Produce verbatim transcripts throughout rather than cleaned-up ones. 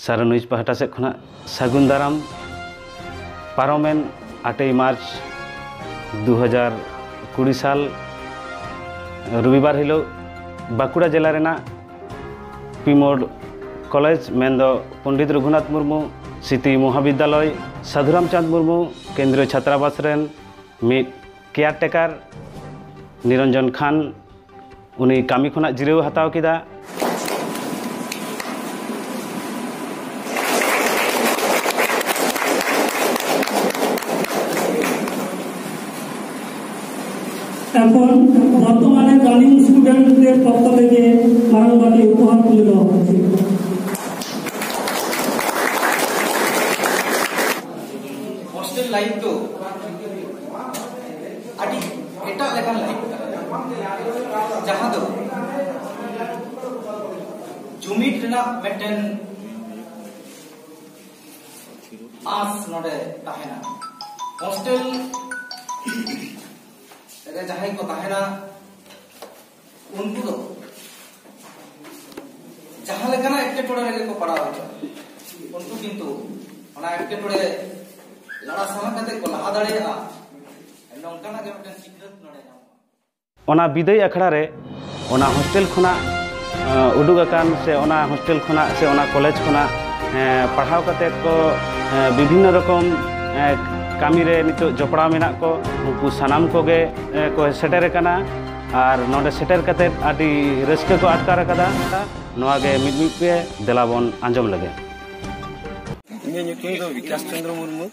ᱥᱟᱨᱚ ᱱᱤᱭᱩᱡᱽ ᱯᱟᱦᱴᱟ ᱥᱮᱫ ᱠᱷᱚᱱᱟᱜ ᱥᱟᱹᱜᱩᱱ ᱫᱟᱨᱟᱢ᱾ ᱯᱟᱨᱚᱢᱮᱱ ᱟᱴᱮᱭ ᱢᱟᱨᱪ ᱫᱩ ᱦᱟᱡᱟᱨ ᱠᱩᱲᱤ ᱥᱟᱞ ᱨᱚᱵᱤᱵᱟᱨ ᱦᱤᱞᱳᱜ ᱵᱟᱸᱠᱩᱲᱟ ᱡᱮᱞᱟ ᱨᱮᱱᱟᱜ ᱯᱤᱢᱳᱲ ᱠᱚᱞᱮᱡᱽ, ᱢᱮᱱᱫᱚ ᱯᱚᱱᱰᱤᱛ ᱨᱚᱜᱷᱩᱱᱟᱛᱷ ᱢᱩᱨᱢᱩ ᱥᱤᱛᱤ ᱢᱚᱦᱟᱵᱤᱫᱽᱫᱟᱞᱚᱭ, ᱥᱟᱫᱷᱩᱨᱟᱢᱪᱟᱸᱫᱽ ᱢᱩᱨᱢᱩ ᱠᱮᱱᱫᱨᱤᱭᱚ ᱪᱷᱟᱛᱨᱟᱵᱟᱥ ᱨᱮᱱ ᱢᱤᱫ ᱠᱮᱭᱟᱨᱴᱮᱠᱟᱨ ᱱᱤᱨᱚᱧᱡᱚᱱ ᱠᱷᱟᱱ, ᱩᱱᱤ ᱠᱟᱹᱢᱤ ᱠᱷᱚᱱᱟᱜ ᱡᱤᱨᱟᱹᱣ ᱦᱟᱛᱟᱣ ᱠᱮᱫᱟ᱾ ᱮᱨᱯᱚᱨ ᱵᱚᱨᱛᱚᱢᱟᱱᱮ রানিং স্টুডেন্টদের পক্ষ থেকে মারাংবাটি উপহার তুলে দেওয়া হচ্ছে। হোস্টেল লাইফ তো ᱟᱹᱰᱤ ᱮᱴᱟᱜ ᱞᱮᱠᱟᱱ ᱞᱟᱭᱤᱯᱷ ᱠᱟᱱᱟ, ᱡᱟᱦᱟᱸ ᱫᱚ ᱡᱩᱢᱤᱫ ᱨᱮᱱᱟᱜ ᱢᱤᱫᱴᱮᱱ ᱟᱸᱥ ᱱᱚᱰᱮ ᱛᱟᱦᱮᱱᱟ᱾ ᱦᱳᱥᱴᱮᱞ ᱨᱮ ᱡᱟᱦᱟᱸᱭ ᱠᱚ ᱛᱟᱦᱮᱱᱟ, ᱩᱱᱠᱩ ᱫᱚ ᱡᱟᱦᱟᱸ ᱞᱮᱠᱟᱱᱟᱜ ᱮᱴᱠᱮᱴᱚᱬᱮ ᱨᱮᱜᱮ ᱠᱚ ᱯᱟᱲᱟᱣ ᱦᱚᱪᱚᱜ, ᱩᱱᱠᱩ ᱠᱤᱱᱛᱩ ᱚᱱᱟ ᱮᱴᱠᱮᱴᱚᱬᱮ ᱞᱟᱲᱟ ᱥᱟᱦᱟ ᱠᱟᱛᱮ ᱠᱚ ᱞᱟᱦᱟ ᱫᱟᱲᱮᱭᱟᱜᱼᱟ᱾ ᱱᱚᱝᱠᱟᱱᱟᱜ ᱜᱮ ᱢᱤᱫᱴᱟᱝ ᱥᱤᱠᱷᱱᱟᱹᱛ ᱱᱚᱰᱮ ᱧᱟᱢᱚᱜᱼᱟ᱾ ᱚᱱᱟ ᱵᱤᱫᱟᱹᱭ ᱟᱠᱷᱲᱟ ᱨᱮ ᱚᱱᱟ ᱦᱳᱥᱴᱮᱞ ᱠᱷᱚᱱᱟᱜ, ᱮ, ᱩᱰᱩᱠ ᱟᱠᱟᱱ ᱥᱮ ᱚᱱᱟ ᱦᱳᱥᱴᱮᱞ ᱠᱷᱚᱱᱟᱜ ᱥᱮ ᱚᱱᱟ ᱠᱚᱞᱮᱡᱽ ᱠᱷᱚᱱᱟᱜ, ᱮ, ᱯᱟᱲᱦᱟᱣ ᱠᱟᱛᱮ ᱠᱚ, ᱮ, ᱵᱤᱵᱷᱤᱱᱱᱚ ᱨᱚᱠᱚᱢ, ᱮ, ᱠᱟᱹᱢᱤ ᱨᱮ ᱱᱤᱛᱚᱜ ᱡᱚᱯᱲᱟᱣ ᱢᱮᱱᱟᱜ ᱠᱚ, ᱩᱱᱠᱩ ᱥᱟᱱᱟᱢ ᱠᱚᱜᱮ, ᱮ, ᱠᱚ ᱥᱮᱴᱮᱨ ᱟᱠᱟᱱᱟ᱾ ᱟᱨ ᱱᱚᱰᱮ ᱥᱮᱴᱮᱨ ᱠᱟᱛᱮ ᱟᱹᱰᱤ ᱨᱟᱹᱥᱠᱟᱹ ᱠᱚ ᱟᱴᱠᱟᱨ ᱟᱠᱟᱫᱟ᱾ ᱱᱚᱣᱟ ᱜᱮ ᱢᱤᱫ ᱢᱤᱫ ᱛᱮ ᱫᱮᱞᱟ ᱵᱚᱱ ᱟᱸᱡᱚᱢ ᱞᱮᱜᱮ᱾ ᱤᱧᱟᱹᱜ ᱧᱩᱛᱩᱢ ᱫᱚ ᱵᱤᱠᱟᱥ ᱪᱚᱱᱫᱨᱚ ᱢᱩᱨᱢᱩ᱾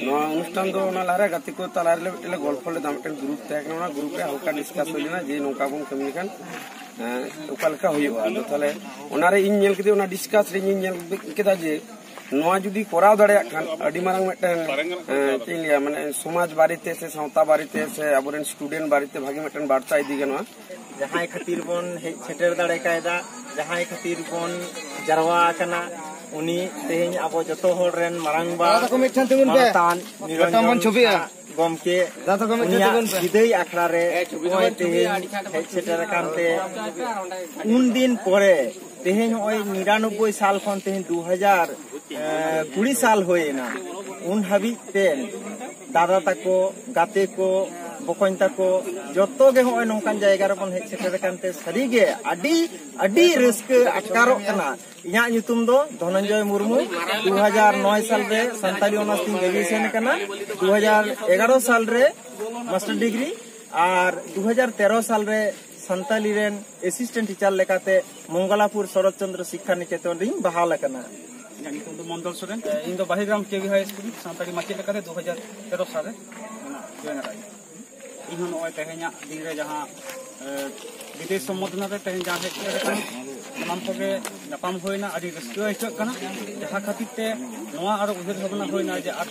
ᱱᱚᱣᱟ ᱚᱱᱩᱥᱴᱷᱟᱱ ᱫᱚ ᱚᱱᱟ ᱞᱟᱦᱟᱨᱮ ᱜᱟᱛᱮ ᱠᱚ ᱛᱟᱞᱟ ᱨᱮᱞᱮ ᱢᱤᱫᱴᱮᱱ ᱞᱮ ᱜᱚᱞᱯᱷᱚ ᱞᱮᱫᱟ, ᱢᱤᱫᱴᱮᱱ ᱜᱨᱩᱯ ᱛᱟᱦᱮᱸ ᱠᱟᱱᱟ, ᱚᱱᱟ ᱜᱨᱩᱯ ᱨᱮ ᱦᱟᱞᱠᱟ ᱰᱤᱥᱠᱟᱥ ᱦᱩᱭ ᱞᱮᱱᱟ ᱡᱮ ᱱᱚᱝᱠᱟ ᱵᱚᱱ ᱠᱟᱹᱢᱤ ᱞᱮᱠᱷᱟᱱ, ᱮᱸ, ᱚᱠᱟ ᱞᱮᱠᱟ ᱦᱩᱭᱩᱜᱼᱟ᱾ ᱟᱫᱚ ᱛᱟᱦᱞᱮ ᱚᱱᱟᱨᱮ ᱤᱧ ᱧᱮᱞ ᱠᱮᱫᱟ, ᱚᱱᱟ ᱰᱤᱥᱠᱟᱥ ᱨᱮ ᱤᱧ ᱧᱮᱞ ᱠᱮᱫᱟ ᱡᱮ ᱱᱚᱣᱟ ᱡᱩᱫᱤ ᱠᱚᱨᱟᱣ ᱫᱟᱲᱮᱭᱟᱜ ᱠᱷᱟᱱ ᱟᱹᱰᱤ ᱢᱟᱨᱟᱝ ᱢᱤᱫᱴᱮᱱ, ᱮᱸ, ᱪᱮᱫ ᱤᱧ ᱞᱟᱹᱭᱟ, ᱢᱟᱱᱮ ᱥᱚᱢᱟᱡᱽ ᱵᱟᱨᱮᱛᱮ ᱥᱮ ᱥᱟᱶᱛᱟ ᱵᱟᱨᱮᱛᱮ ᱥᱮ ᱟᱵᱚᱨᱮᱱ ᱥᱴᱩᱰᱮᱱᱴ ᱵᱟᱨᱮᱛᱮ ᱵᱷᱟᱜᱮ ᱢᱤᱫᱴᱮᱱ ᱵᱟᱨᱛᱟ ᱤᱫᱤ ᱜᱟᱱᱚᱜᱼᱟ᱾ ᱡᱟᱦᱟᱸᱭ ᱠᱷᱟᱹᱛᱤᱨ ᱵᱚᱱ ᱦᱮᱡ ᱥᱮᱴᱮᱨ ᱫᱟᱲᱮ ᱠᱟᱭᱫᱟ, ᱡᱟᱦᱟᱸᱭ ᱠᱷᱟᱹᱛᱤᱨ ᱵᱚᱱ ᱡᱟᱨᱣᱟ ᱟᱠᱟᱱᱟ, ᱩᱱᱤ ᱛᱮᱦᱮᱧ ᱟᱵᱚ ᱡᱚᱛᱚ ᱦᱚᱲ ᱨᱮᱱ ᱢᱟᱨᱟᱝᱵᱟ ᱫᱟᱫᱟ ᱛᱟᱠᱚ ᱢᱤᱫ ᱴᱷᱮᱱ ᱛᱤᱸᱜᱩᱱ ᱯᱮ᱾ ᱢᱟᱱᱚᱛᱟᱱ ᱢᱤᱫᱴᱟᱝ ᱵᱚᱱ ᱱᱤᱨᱚᱧᱡᱚᱱ ᱪᱷᱚᱵᱤᱜᱼᱟ᱾ ᱜᱚᱢᱠᱮ, ᱫᱟᱫᱟ ᱛᱟᱠᱚ ᱢᱤᱫ ᱴᱷᱮᱱ ᱩᱱᱤᱭᱟᱜ ᱛᱤᱸᱜᱩᱱ ᱯᱮ᱾ ᱵᱤᱫᱟᱹᱭ ᱟᱠᱷᱲᱟ ᱨᱮ ᱱᱚᱜᱼᱚᱭ ᱛᱮᱦᱮᱧ ᱦᱮᱡ ᱥᱮᱴᱮᱨ ᱟᱠᱟᱱ ᱛᱮ ᱩᱱᱫᱤᱱ ᱯᱚᱨᱮ ᱛᱮᱦᱮᱧ ᱱᱚᱜᱼᱚᱭ ᱱᱤᱨᱟᱱᱚᱵᱵᱳᱭ ᱥᱟᱞ ᱠᱷᱚᱱ ᱛᱮᱦᱮᱧ ᱫᱩ ᱦᱟᱡᱟᱨ ᱠᱩᱲᱤ ᱥᱟᱞ ᱦᱩᱭᱮᱱᱟ᱾ ᱩᱱ ᱦᱟᱹᱵᱤᱡ ᱛᱮ ᱫᱟᱫᱟ ᱛᱟᱠᱚ, ᱜᱟᱛᱮ ᱠᱚ, ᱵᱚᱠᱚᱧ ᱛᱟᱠᱚ, ᱡᱚᱛᱚ ᱜᱮ ᱱᱚᱜᱼᱚᱭ ᱱᱚᱝᱠᱟᱱ ᱡᱟᱭᱜᱟ ᱨᱮᱵᱚᱱ ᱦᱮᱡ ᱥᱮᱴᱮᱨ ᱟᱠᱟᱱ ᱛᱮ ᱥᱟᱹᱨᱤᱜᱮ ᱟᱹᱰᱤ, ᱟᱹᱰᱤ ᱨᱟᱹᱥᱠᱟᱹ ᱟᱴᱠᱟᱨᱚᱜ ᱠᱟᱱᱟ᱾ ᱤᱧᱟᱹᱜ ᱧᱩᱛᱩᱢ ᱫᱚ ᱫᱷᱚᱱᱚᱱᱡᱚᱭ ᱢᱩᱨᱢᱩ᱾ ᱫᱩ ᱦᱟᱡᱟᱨ ᱱᱚᱭ ᱥᱟᱞ ᱨᱮ ᱥᱟᱱᱛᱟᱲᱤ ᱚᱱᱟᱨᱥ ᱛᱤᱧ ᱜᱨᱮᱡᱩᱭᱮᱥᱚᱱ ᱟᱠᱟᱱᱟ, ᱫᱩ ᱦᱟᱡᱟᱨ ᱮᱜᱟᱨᱚ ᱥᱟᱞ ᱨᱮ ᱢᱟᱥᱴᱟᱨ ᱰᱤᱜᱽᱨᱤ, ᱟᱨ ᱫᱩ ᱦᱟᱡᱟᱨ ᱛᱮᱨᱚ ᱥᱟᱞ ᱨᱮ ᱥᱟᱱᱛᱟᱲᱤ ᱨᱮᱱ ᱮᱥᱤᱥᱴᱮᱱᱴ ᱴᱤᱪᱟᱨ ᱞᱮᱠᱟᱛᱮ ᱢᱚᱝᱜᱚᱞᱟᱯᱩᱨ ᱥᱚᱨᱚᱛ ᱪᱚᱱᱫᱨᱚ ᱥᱤᱠᱠᱷᱟ ᱱᱤᱠᱮᱛᱚᱱ ᱨᱤᱧ ᱵᱟᱦᱟᱞ ᱟᱠᱟᱱᱟ᱾ ᱤᱧᱟᱹᱜ ᱧᱩᱛᱩᱢ ᱫᱚ ᱢᱚᱱᱰᱚᱞ ᱥᱚᱨᱮᱱ᱾ ᱤᱧ ᱫᱚ ᱵᱟᱦᱤᱨᱜᱨᱟᱢ ᱠᱮ ᱵᱷᱤ ᱦᱟᱭ ᱥᱠᱩᱞ ᱥᱟᱱᱛᱟᱲᱤ ᱢᱟᱪᱮᱫ ᱞᱮᱠᱟᱛᱮ ᱫᱩ ᱦᱟᱡᱟᱨ ᱛᱮᱨᱚ ᱥᱟᱞ ᱨᱮ ᱡᱚᱭᱮᱱ ᱟᱠᱟᱫ ᱤᱧ᱾ ᱤᱧ ᱦᱚᱸ ᱱᱚᱜᱼᱚᱭ ᱛᱮᱦᱮᱧᱟᱜ ᱫᱤᱱ ᱨᱮ ᱡᱟᱦᱟᱸ, ᱮ, ᱵᱤᱫᱮᱥ ᱥᱚᱢᱵᱚᱨᱫᱷᱚᱱᱟ ᱨᱮ ᱛᱮᱦᱮᱧ ᱡᱟᱦᱟᱸ ᱦᱮᱡ ᱥᱮᱴᱮᱨ ᱟᱠᱟᱱᱟ, ᱥᱟᱱᱟᱢ ᱠᱚᱜᱮ ᱧᱟᱯᱟᱢ ᱦᱩᱭᱱᱟ, ᱟᱹᱰᱤ ᱨᱟᱹᱥᱠᱟᱹ ᱟᱹᱭᱠᱟᱹᱜ ᱠᱟᱱᱟ᱾ ᱡᱟᱦᱟᱸ ᱠᱷᱟᱹᱛᱤᱨ ᱛᱮ ᱱᱚᱣᱟ ᱟᱨᱚ ᱩᱭᱦᱟᱹᱨ ᱵᱷᱟᱵᱽᱱᱟ ᱦᱩᱭᱱᱟ ᱡᱮ ᱟᱨ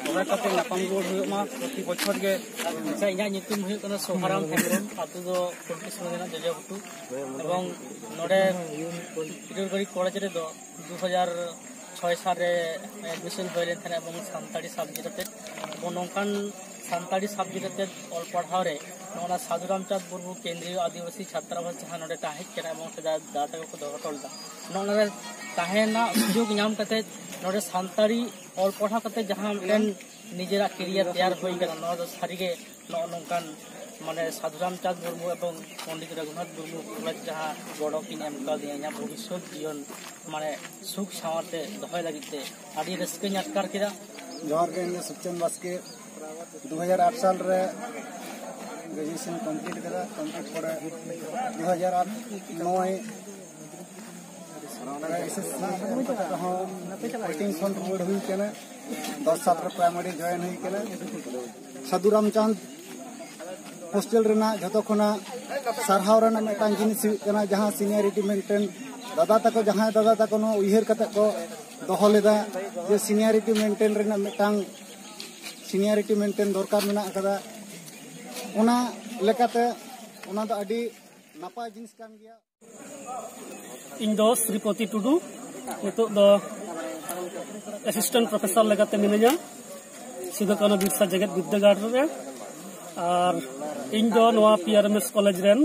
ᱫᱚᱦᱲᱟ ᱠᱟᱛᱮ ᱧᱟᱯᱟᱢ ᱨᱩᱣᱟᱹᱲ ᱦᱩᱭᱩᱜ ᱢᱟ ᱯᱨᱚᱛᱤ ᱵᱚᱪᱷᱚᱨ ᱜᱮ᱾ ᱟᱪᱪᱷᱟ, ᱤᱧᱟᱹᱜ ᱧᱩᱛᱩᱢ ᱦᱩᱭᱩᱜ ᱠᱟᱱᱟ ᱥᱳᱵᱷᱟᱨᱟᱢ ᱦᱮᱢᱵᱨᱚᱢ, ᱟᱹᱛᱩ ᱫᱚ ᱯᱷᱩᱞᱠᱩᱥᱢᱟᱹ ᱨᱮᱱᱟᱜ ᱡᱚᱡᱚ ᱜᱷᱩᱴᱩ, ᱮᱵᱚᱝ ᱱᱚᱰᱮ ᱯᱤᱴᱟᱨᱜᱟᱲᱤ ᱠᱚᱞᱮᱡᱽ ᱨᱮᱫᱚ ᱫᱩ ᱦᱟᱡᱟᱨ ᱪᱷᱚᱭ ᱥᱟᱞ ᱨᱮ ᱮᱰᱢᱤᱥᱚᱱ ᱦᱩᱭ ᱞᱮᱱ ᱛᱟᱦᱮᱱᱟ ᱮᱵᱚᱝ ᱥᱟᱱᱛᱟᱲᱤ ᱥᱟᱵᱡᱮᱠᱴ ᱟᱛᱮᱫ, ᱮᱵᱚᱝ ᱱᱚᱝᱠᱟᱱ ᱥᱟᱱᱛᱟᱲᱤ ᱥᱟᱵᱡᱮᱠᱴ ᱟᱛᱮᱫ ᱚᱞ ᱯᱟᱲᱦᱟᱣ ᱨᱮ ᱱᱚᱜᱼᱚ ᱱᱟ ᱥᱟᱫᱷᱩ ᱨᱟᱢᱪᱟᱸᱫᱽ ᱢᱩᱨᱢᱩ ᱠᱮᱱᱫᱨᱤᱭᱚ ᱟᱹᱫᱤᱵᱟᱹᱥᱤ ᱪᱷᱟᱛᱨᱟᱵᱟᱥ ᱡᱟᱦᱟᱸ ᱱᱚᱰᱮ ᱛᱟᱦᱮᱸ ᱠᱟᱱᱟ ᱮᱵᱚᱝ ᱥᱮᱫᱟᱭ ᱫᱟᱫᱟ ᱛᱟᱠᱚ ᱠᱚ ᱫᱚᱦᱚ ᱦᱚᱴᱚ ᱞᱮᱫᱟ, ᱱᱚᱜᱼᱚ ᱱᱚᱰᱮ ᱛᱟᱦᱮᱸ ᱨᱮᱱᱟᱜ ᱥᱩᱡᱳᱜᱽ ᱧᱟᱢ ᱠᱟᱛᱮᱫ ᱱᱚᱰᱮ ᱥᱟᱱᱛᱟᱲᱤ ᱚᱞ ᱯᱟᱲᱦᱟᱣ ᱠᱟᱛᱮᱫ ᱡᱟᱦᱟᱸ ᱢᱤᱫᱴᱮᱱ ᱱᱤᱡᱮᱨᱟᱜ ᱠᱮᱨᱤᱭᱟᱨ ᱛᱮᱭᱟᱨ ᱦᱩᱭ ᱠᱟᱱᱟ, ᱱᱚᱣᱟ ᱫᱚ ᱥᱟᱹᱨᱤᱜᱮ ᱱᱚᱜᱼᱚ ᱱᱚᱝᱠᱟᱱ ᱢᱟᱱᱮ ᱥᱟᱫᱷᱩ ᱨᱟᱢᱪᱟᱸᱫᱽ ᱢᱩᱨᱢᱩ ᱮᱵᱚᱝ ᱯᱚᱱᱰᱤᱛ ᱨᱚᱜᱷᱩᱱᱟᱛᱷ ᱢᱩᱨᱢᱩ ᱠᱚᱞᱮᱡᱽ ᱡᱟᱦᱟᱸ ᱜᱚᱲᱚ ᱠᱤᱱ ᱮᱢ ᱠᱟᱣᱫᱤᱧᱟ ᱤᱧᱟᱹᱜ ᱵᱷᱚᱵᱤᱥᱥᱚᱛ ᱡᱤᱭᱚᱱ ᱢᱟᱱᱮ ᱥᱩᱠ ᱥᱟᱶᱟᱨ ᱛᱮ ᱫᱚᱦᱚᱭ ᱞᱟᱹᱜᱤᱫ ᱛᱮ ᱟᱹᱰᱤ ᱨᱟᱹᱥᱠᱟᱹᱧ ᱟᱴᱠᱟᱨ ᱠᱮᱫᱟ᱾ ᱡᱚᱦᱟᱨ ᱜᱮ, ᱤᱧ ᱫᱚ ᱥᱩᱠᱪᱟᱸᱫᱽ ᱵᱟᱥᱠᱮ᱾ ᱫᱩ ᱦᱟᱡᱟᱨ ᱟᱴ ᱥᱟᱞ ᱨᱮ ᱜᱨᱮᱡᱩᱭᱮᱥᱚᱱ ᱠᱚᱢᱯᱞᱤᱴ ᱠᱮᱫᱟ᱾ ᱠᱚᱢᱯᱞᱤᱴ ᱯᱚᱨᱮ ᱫᱩ ᱦᱟᱡᱟᱨ ᱟᱴ ᱱᱚᱭ ᱮᱥ ᱮᱥ ᱥᱤ ᱮᱢ ᱠᱟᱛᱮ ᱨᱮᱦᱚᱸ ᱠᱳᱪᱤᱝ ᱠᱷᱚᱱ ᱨᱩᱣᱟᱹᱲ ᱦᱩᱭ ᱠᱟᱱᱟ᱾ ᱫᱚᱥ ᱥᱟᱛ ᱨᱮ ᱯᱨᱟᱭᱢᱟᱨᱤ ᱡᱚᱭᱮᱱ ᱦᱩᱭ ᱠᱟᱱᱟ᱾ ᱥᱟᱫᱷᱩ ᱨᱟᱢᱪᱟᱸᱫᱽ ᱦᱳᱥᱴᱮᱞ ᱨᱮᱱᱟᱜ ᱡᱷᱚᱛᱚ ᱠᱷᱚᱱᱟᱜ ᱥᱟᱨᱦᱟᱣ ᱨᱮᱱᱟᱜ ᱢᱤᱫᱴᱟᱝ ᱡᱤᱱᱤᱥ ᱦᱩᱭᱩᱜ ᱠᱟᱱᱟ, ᱡᱟᱦᱟᱸ ᱥᱤᱱᱤᱭᱟᱨᱤᱴᱤ ᱢᱮᱱᱴᱮᱱ, ᱫᱟᱫᱟ ᱛᱟᱠᱚ, ᱡᱟᱦᱟᱸᱭ ᱫᱟᱫᱟ ᱛᱟᱠᱚ ᱱᱚᱣᱟ ᱩᱭᱦᱟᱹᱨ ᱠᱟᱛᱮ ᱠᱚ ᱫᱚᱦᱚ ᱞᱮᱫᱟ ᱡᱮ ᱥᱤᱱᱤᱭᱟᱨᱤᱴᱤ ᱢᱮᱱᱴᱮᱱ ᱨᱮᱱᱟᱜ ᱢᱤᱫᱴᱟᱝ, ᱥᱤᱱᱤᱭᱟᱨᱤᱴᱤ ᱢᱮᱱᱴᱮᱱ ᱫᱚᱨᱠᱟᱨ ᱢᱮᱱᱟᱜ ᱟᱠᱟᱫᱟ᱾ ᱚᱱᱟ ᱞᱮᱠᱟᱛᱮ ᱚᱱᱟ ᱫᱚ ᱟᱹᱰᱤ ᱱᱟᱯᱟᱭ ᱡᱤᱱᱤᱥ ᱠᱟᱱ ᱜᱮᱭᱟ᱾ ᱤᱧ ᱫᱚ ᱥᱨᱤᱯᱚᱛᱤ ᱴᱩᱰᱩ, ᱱᱤᱛᱚᱜ ᱫᱚ ᱮᱥᱤᱥᱴᱮᱱᱴ ᱯᱨᱚᱯᱷᱮᱥᱚᱨ ᱞᱮᱠᱟᱛᱮ ᱢᱤᱱᱟᱹᱧᱟ ᱥᱤᱫᱩ ᱠᱟᱹᱱᱦᱩ ᱵᱤᱨᱥᱟ ᱡᱮᱜᱮᱛ ᱵᱤᱨᱫᱟᱹᱜᱟᱲ ᱨᱮ᱾ ᱟᱨ ᱤᱧ ᱫᱚ ᱱᱚᱣᱟ P R M S college ᱨᱮᱱ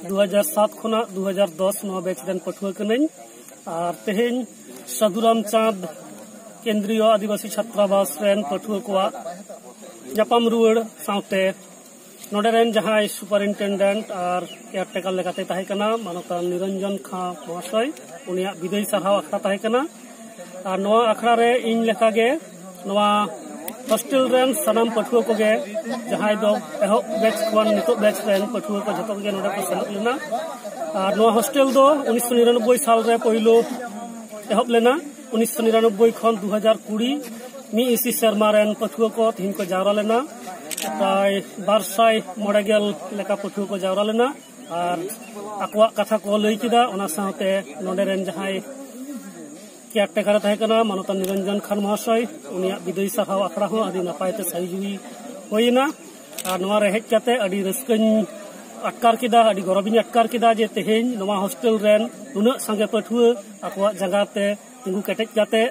ᱫᱩ ᱦᱟᱡᱟᱨ ᱥᱟᱛ ᱠᱷᱚᱱᱟᱜ ᱫᱩ ᱦᱟᱡᱟᱨ ᱫᱚᱥ ᱱᱚᱣᱟ ᱵᱮᱪ ᱨᱮᱱ ᱯᱟᱹᱴᱷᱩᱣᱟᱹ ᱠᱟᱹᱱᱟᱹᱧ᱾ ᱟᱨ ᱛᱮᱦᱮᱧ ᱥᱟᱹᱫᱷᱩᱨᱟᱢ ᱪᱟᱸᱫᱽ ᱠᱮᱱᱫᱨᱤᱭᱚ ᱟᱹᱫᱤᱵᱟᱹᱥᱤ ᱪᱷᱟᱛᱨᱟᱵᱟᱥ ᱨᱮᱱ ᱯᱟᱹᱴᱷᱩᱣᱟᱹ ᱠᱚᱣᱟᱜ ᱧᱟᱯᱟᱢ ᱨᱩᱣᱟᱹᱲ ᱥᱟᱶᱛᱮ ᱱᱚᱰᱮ ᱨᱮᱱ ᱡᱟᱦᱟᱸᱭ ᱥᱩᱯᱟᱨᱤᱱᱴᱮᱱᱰᱮᱱᱴ ᱟᱨ ᱠᱮᱭᱟᱨᱴᱮᱠᱟᱨ ᱞᱮᱠᱟᱛᱮ ᱛᱟᱦᱮᱸ ᱠᱟᱱᱟ ᱢᱟᱱᱚᱛᱟᱱ ᱱᱤᱨᱚᱧᱡᱚᱱ ᱠᱷᱟ ᱢᱚᱦᱟᱥᱚᱭ, ᱩᱱᱤᱭᱟᱜ ᱵᱤᱫᱟᱹᱭ ᱥᱟᱨᱦᱟᱣ ᱟᱠᱷᱲᱟ ᱛᱟᱦᱮᱸ ᱠᱟᱱᱟ᱾ ᱟᱨ ᱱᱚᱣᱟ ᱟᱠᱷᱲᱟ ᱨᱮ ᱤᱧ ᱞᱮᱠᱟᱜᱮ ᱱᱚᱣᱟ ᱦᱳᱥᱴᱮᱞ ᱨᱮᱱ ᱥᱟᱱᱟᱢ ᱯᱟᱹᱴᱷᱩᱣᱟᱹ ᱠᱚᱜᱮ, ᱡᱟᱦᱟᱸᱭ ᱫᱚ ᱮᱦᱚᱵ ᱵᱮᱪ ᱠᱷᱚᱱ ᱱᱤᱛᱚᱜ ᱵᱮᱪ ᱨᱮᱱ ᱯᱟᱹᱴᱷᱩᱣᱟᱹ ᱠᱚ ᱡᱷᱚᱛᱚ ᱜᱮ ᱱᱚᱰᱮ ᱠᱚ ᱥᱮᱞᱮᱫ ᱞᱮᱱᱟ᱾ ᱟᱨ ᱱᱚᱣᱟ ᱦᱳᱥᱴᱮᱞ ᱫᱚ ᱩᱱᱤᱥᱥᱚ ᱱᱤᱨᱟᱱᱚᱵᱵᱳᱭ ᱥᱟᱞ ᱨᱮ ᱯᱳᱭᱞᱳ ᱮᱦᱚᱵ ᱞᱮᱱᱟ᱾ ᱩᱱᱤᱥᱥᱚ ᱱᱤᱨᱟᱱᱚᱵᱵᱳᱭ ᱠᱷᱚᱱ ᱫᱩ ᱦᱟᱡᱟᱨ ᱠᱩᱲᱤ, ᱢᱤᱫ ᱤᱥᱤ ᱥᱮᱨᱢᱟ ᱨᱮᱱ ᱯᱟᱹᱴᱷᱩᱣᱟᱹ ᱠᱚ ᱛᱮᱦᱮᱧ ᱠᱚ ᱡᱟᱣᱨᱟ ᱞᱮᱱᱟ᱾ ᱯᱨᱟᱭ ᱵᱟᱨ ᱥᱟᱭ ᱢᱚᱬᱮ ᱜᱮᱞ ᱞᱮᱠᱟ ᱯᱟᱹᱴᱷᱩᱣᱟᱹ ᱠᱚ ᱡᱟᱣᱨᱟ ᱞᱮᱱᱟ ᱟᱨ ᱟᱠᱚᱣᱟᱜ ᱠᱟᱛᱷᱟ ᱠᱚ ᱞᱟᱹᱭ ᱠᱮᱫᱟ᱾ ᱚᱱᱟ ᱥᱟᱶᱛᱮ ᱱᱚᱰᱮ ᱨᱮᱱ ᱡᱟᱦᱟᱸᱭ ᱠᱮᱭᱟᱨᱴᱮᱠᱟᱨ ᱮ ᱛᱟᱦᱮᱸ ᱠᱟᱱᱟ ᱢᱟᱱᱚᱛᱟᱱ ᱱᱤᱨᱚᱧᱡᱚᱱ ᱠᱷᱟᱱ ᱢᱚᱦᱟᱥᱚᱭ, ᱩᱱᱤᱭᱟᱜ ᱵᱤᱫᱟᱹᱭ ᱥᱟᱨᱦᱟᱣ ᱟᱠᱷᱲᱟ ᱦᱚᱸ ᱟᱹᱰᱤ ᱱᱟᱯᱟᱭ ᱛᱮ ᱥᱟᱹᱦᱤᱡᱩᱦᱤ ᱦᱩᱭᱮᱱᱟ᱾ ᱟᱨ ᱱᱚᱣᱟ ᱨᱮ ᱦᱮᱡ ᱠᱟᱛᱮ ᱟᱹᱰᱤ ᱨᱟᱹᱥᱠᱟᱹᱧ ᱟᱴᱠᱟᱨ ᱠᱮᱫᱟ, ᱟᱹᱰᱤ ᱜᱚᱨᱚᱵᱤᱧ ᱟᱴᱠᱟᱨ ᱠᱮᱫᱟ ᱡᱮ ᱛᱮᱦᱮᱧ ᱱᱚᱣᱟ ᱦᱳᱥᱴᱮᱞ ᱨᱮᱱ ᱱᱩᱱᱟᱹᱜ ᱥᱟᱸᱜᱮ ᱯᱟᱹᱴᱷᱩᱣᱟᱹ ᱟᱠᱚᱣᱟᱜ ᱡᱟᱸᱜᱟ ᱛᱮ ᱛᱤᱸᱜᱩ ᱠᱮᱴᱮᱡ ᱠᱟᱛᱮ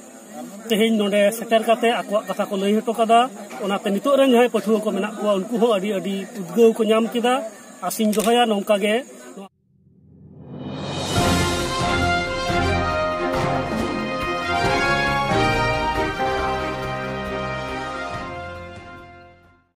ᱛᱮᱦᱮᱧ ᱱᱚᱰᱮ ᱥᱮᱴᱮᱨ ᱠᱟᱛᱮ ᱟᱠᱚᱣᱟᱜ ᱠᱟᱛᱷᱟ ᱠᱚ ᱞᱟᱹᱭ ᱦᱚᱴᱚ ᱠᱟᱫᱟ᱾ ᱚᱱᱟᱛᱮ ᱱᱤᱛᱚᱜ ᱨᱮᱱ ᱡᱟᱦᱟᱸᱭ ᱯᱟᱹᱴᱷᱩᱣᱟᱹ ᱠᱚ ᱢᱮᱱᱟᱜ ᱠᱚᱣᱟ, ᱩᱱᱠᱩ ᱦᱚᱸ ᱟᱹᱰᱤ ᱟᱹᱰᱤ ᱩᱫᱽᱜᱟᱹᱣ ᱠᱚ ᱧᱟᱢ ᱠᱮᱫᱟ᱾ ᱟᱥᱤᱧ ᱫᱚᱦᱚᱭᱟ ᱱᱚᱝᱠᱟ ᱜᱮ